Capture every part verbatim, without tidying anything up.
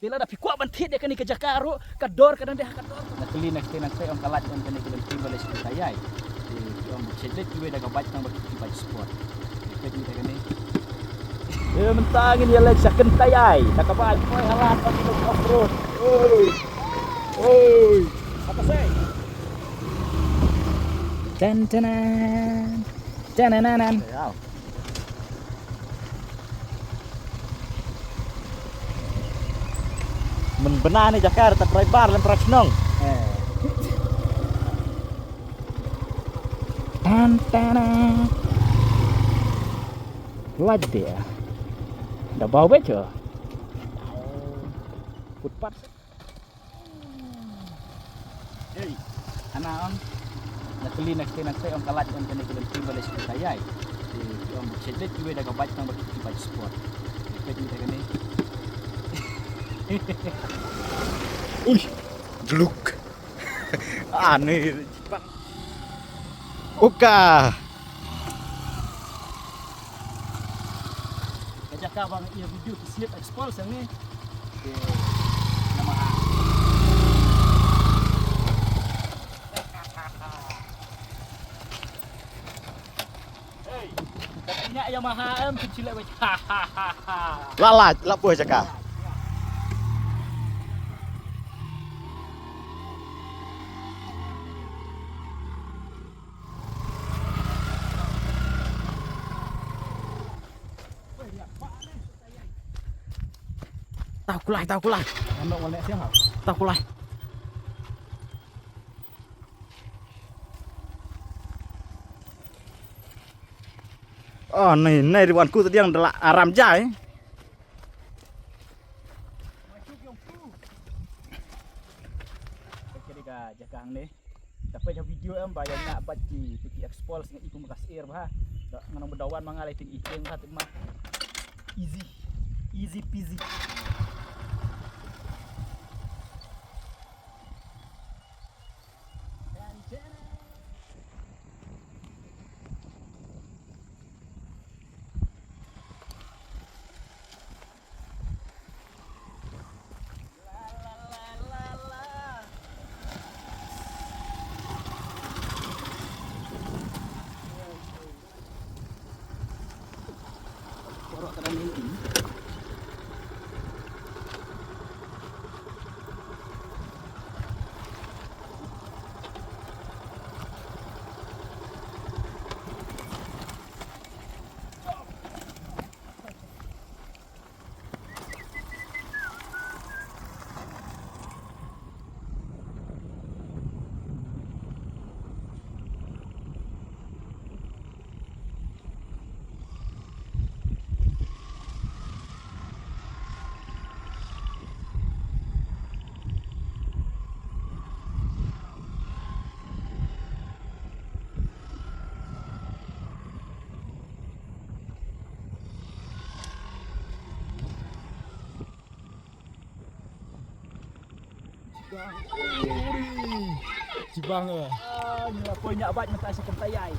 Te lada phi kwah ban thied ïa kane ka jaka ruh, ka dor ka dang dei ha ka dor. Na kylli na kti na kti ong ka lait ong kane ka dang kti ba leh sha kynta ïai. Te ki ong ba check leh kiwei da ka bike tang ba ki bike sport. Te peit ïa kane. Te mynta ngin ïa leh sha kynta ïai. Da ka bike poi halat ba ki off road. Oi. Oi. Apa sih? Tan tanan. Tanananan. Wow. Mynbna ne jaka ta driver lem pra chnong. Tan tan. Laj dia. Da bau becho. Footpath. Ei, ana ong. Na kylli na kti na kti ong ka lait ong kane ka dang kti ba leh sha kynta ïai. Te ki ong check leh kiwei da ka bike tang ba ki bike sport. Peit ïa kane. Ui, gluk. Ane. Oka. Ka jaka ba nga ïa video ki slip expose hangne. Te namar ha. Hey, ka tanya Yamaha em, kecil lewat. La la la boh jaka. Tau kulai, tau kulai. Tau kulai. Oh, ni, ni ri wan ku tadiang da la aram jai. Ka jaka hangne. Te peit ha video em ba ïa nga bad ki, ki expose nga i kum ka sir ba. Da nga nang ba da wan ma nga lei ting i ting ba te ma. Easy. Easy peasy. Jibang. Uri. Jibang, eh. Ah, ngi la poi ñiah bike mynta sha kynta ïai.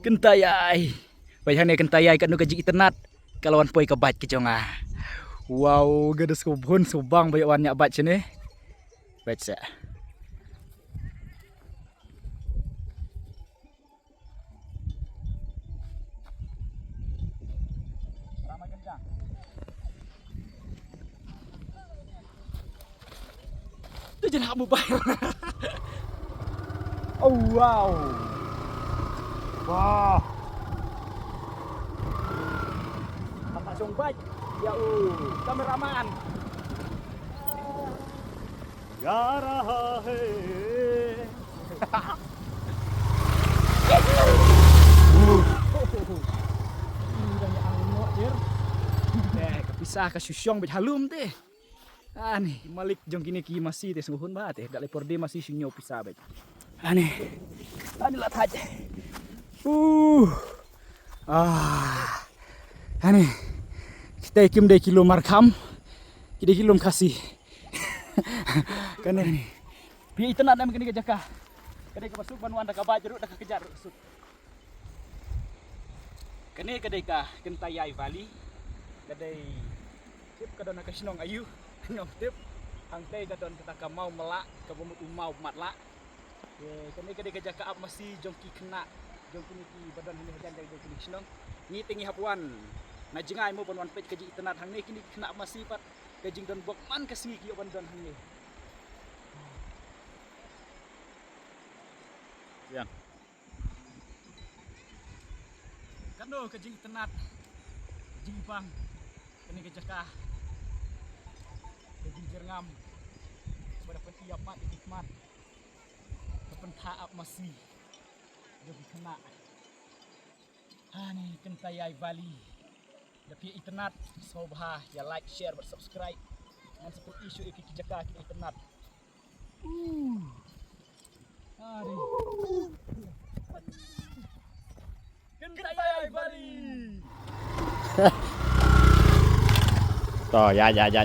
Kynta ïai. Peit hangne kynta ïai katno ka jingitynnat. Ka la wan poi ka bike ka jong nga. Wow, ka da sngewbha sngewbang ba ïa wan ñiah bike shane. Peit seh. Tu je nak mobile. Oh, wow. Wah. Apa song bike? Ya, uh, kameraman. Ya raha hai. Ta ka shu shong beit ha lum te. Ani, malik jong kine ki masi te sngewhun bha te. Dak le por de masi shu ñiew pisa beit. Ani. Ani la thaj. Uh. Ah. Ani. Kita kim dei ki lum Markham. Ki dei ki lum Khasi. Kane ni. Phi itynnad em kane ka jaka. Ka dei kaba suk ban wan da ka bike ruh da ka kjat ruh suk. Kane ka dei ka Kynthaiai Valley. Ka dei tip ka don ha ka shnong aiu. Ngam tip. Hangtei ka don kata ka maw mala, kaba mut u maw matla. Ye, kane ka dei ka jaka ap masi jong ki khynnah, jong kine kiba don hangne hajan jong kine ki shnong. Ngi te ngi hap wan na jngai mo ban wan peit ka jingitynnad hangne kine ki khynnah ap masi pat ka jingdon bok man ka sngi ki ïoh ban don hangne. Ïa. Kano ka jingitynnad, ka jingbang, kane ka jaka, ka jingjyrngam, ba da pynïap mat ïa ki khmat, ka pynthah ap masi jong ki khynnah. Hani Kynthaiai Valley. Da phi itynnad, sngewbha ïa like, share bad subscribe. Ngan sa pyni shuh ïa ki jaka ki itynnad. Uh. Hari. Kynthaiai Valley. To, ya, ya, ya.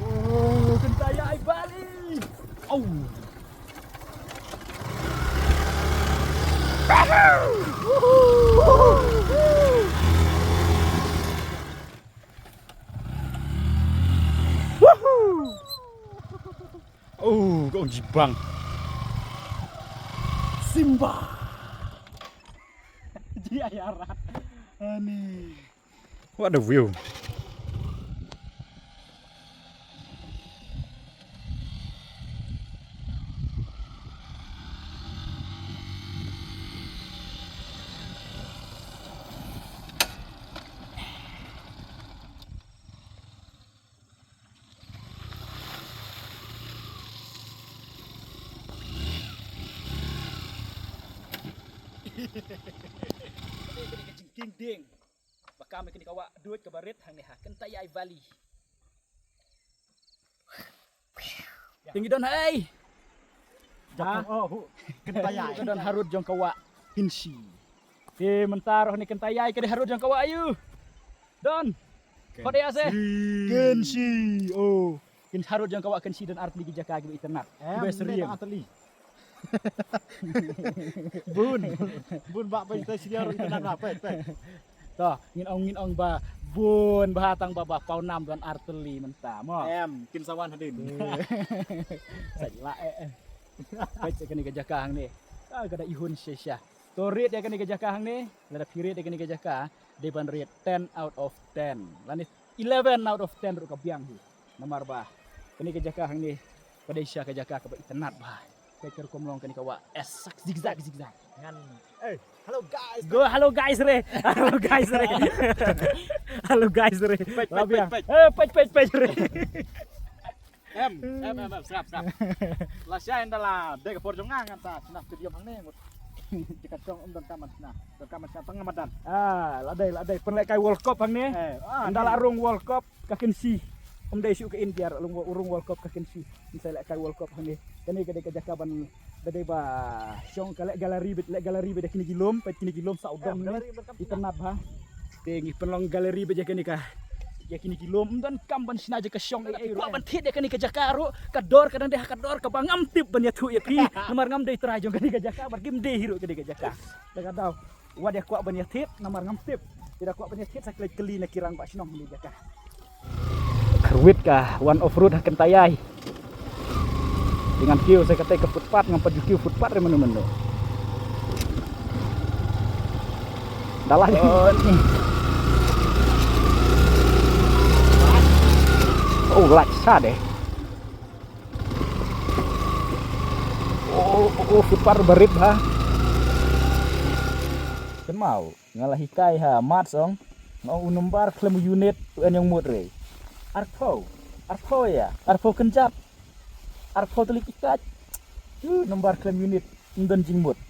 Oh, Kynthaiai Valley. Oh. Woohoo. Oh, kong jibang. Simba. Ji ayarat. Ani. What a view. Kane, kane ka jingkieng dieng ba kam ïa kane ka wah duid kaba rit hangne ha Kynthaiai Valley. Te ngi don ha ei? Ha? Oh, hu, Kynthaiai. Ka don harud jong ka wah Kynshi. Te mynta ruh ne Kynthaiai ka dei harud jong ka wah aiu? Don. Khot ïa se. Kynshi. Oh. Kin harud jong ka wah Kynshi don artylli ki jaka kiba itynnad. Em, kiba syriem. Artylli. Bun. Bun ba peit te syiar itynnad ba peit, peit. To, ngin ong, ngin ong ba bun bha tang ba, ba paw nam don artylli mynta mo. Em, kin sa wan hadien. Sa la eh. Peit kane ka jaka hangne. Ah, ka da ihun shisha. To rate ïa kane ka jaka hangne, lada phi rate ïa kane ka jaka, dei ban rate ten out of ten. Lane eleven out of ten ruh ka biang hi. Namar ba kane ka jaka hangne ka dei shisha ka jaka kaba itynnad bha. Peit ka rukom long kane ka wah, eh, sak zigzag, zigzag. Ngan, eh, hello guys. Go, hello guys re. Hello guys re. Hello guys re. Peit, peit, peit, peit. Eh, peit, peit, peit re. Em, em, em, em, sngap, sngap. Lashai ynda la dei ka por jong nga ngan sa shna stadium hangne ngut. Jaka shong ym donkam ban shna. Donkam ban shna tang madan. Ah, la dei, la dei. Pynlehkai World Cup hangne. Eh, ah, ynda la rung World Cup ka Kynshi. Ym dei shuh ka India, rung, rung World Cup ka Kynshi. Ngin sa lehkai World Cup hangne. Kane ka dei ka jaka ban Da dei ba shong ka leh gallery beit, leh gallery beit da kine ki lum, peit kine ki lum sa u dom ne. Itynnad bha. Te ngi pynlong gallery beit ïa kane ka, ïa kine ki lum. Ym donkam ban shna jaka shong ei ei ruh. Kwah ban thied ïa kane ka jaka ruh, ka dor ka dang dei ha ka dor kaba ngam tip ban ïathuh ïa phi. Namar ngam dei trai jong kane ka jaka, bad kim dei hi ruh kane ka jaka. Da ka daw. Wat ïa kwah ban ïathied namar ngam tip. Ïa da kwah ban ïathied sa kylli na ki rangbah shnong hangne jaka. Kyrwit ka wan off road ha Kynthaiai. Te ngan kiew sa katei ka footpath, ngam pat ju kiew footpath re mano mano. Da la. Oh, ni. Oh, lait sa deh. Oh, oh, oh, footpath barit ha. Kynmaw, nga la hikai ha mat song. Nga ong u number khlem unit u en ïong mut re. Arphew. Arphew ïa. Arphew kynjat. Arphew tylli ki kaj. U number khlem unit. Ym don jingmut.